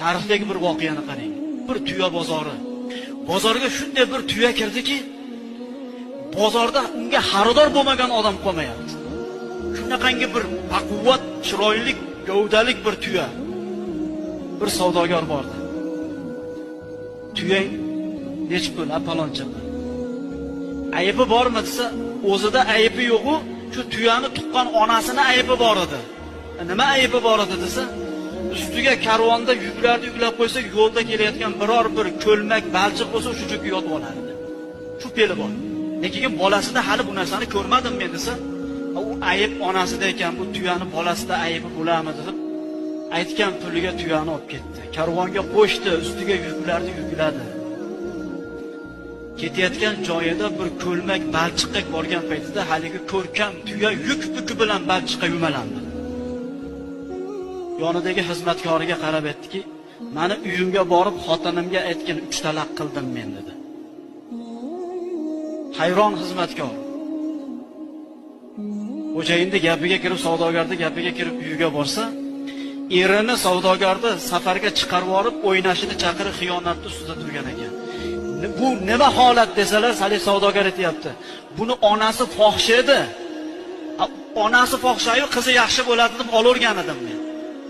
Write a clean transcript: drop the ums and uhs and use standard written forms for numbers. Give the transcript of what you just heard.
Tarixdagi bir voqeani qarang. Bir tuya bozori. Bozorga shunday bir tuya kirdiki, bozorda unga xaridor bo'lmagan odam qolmayapti. Shunaqangi bir baquvvat, chiroyli, gavdalik bir tuya. Bir savdogar bordi. Tuyang nechi pul? A paloncha pul. Aybi bormi desa, o'zida aybi yo'q-u, shu tuyani tuqqan onasini aybi bor edi. Nima aybi bor edi desa, ustiga karvonda yuklarni yuklab qo'ysa, yo'lda kelayotgan biror bir ko'lmak, balchiq bo'lsa, shu joyga yotib olardi. Shu peli bor. Lekin bolasida hali bu narsani ko'rmadim men desa, u ayib onasida ekan, bu tuyani bolasida aybi bo'larmi deb aytgan puliga tuyani olib ketdi. Karvonga qo'shdi, ustiga yuklarni yukladi. Ketayotgan joyida bir ko'lmak balchiqqa borgan paytida haligi ko'rkam tuya yuk buki bilan balchiqqa yumalandi. Yonidagi xizmatkoriga qarab aytdiki, mani uyimga borib xotinimga aytgin 3 talaq qildim men dedi. Hayron xizmatkor. Xo'jayinni gapiga kirib, savdogarni gapiga kirib uyiga borsa, erini savdogarni safarga chiqarib yuborib, o'ynashini chaqirib xiyonatni ustida turgan ekan. Bu nima holat desalar, hali savdogar aytayapti. Buni onasi fohisha edi. Onasi fohishayu qizi yaxshi bo'ladi deb olavergan edim men.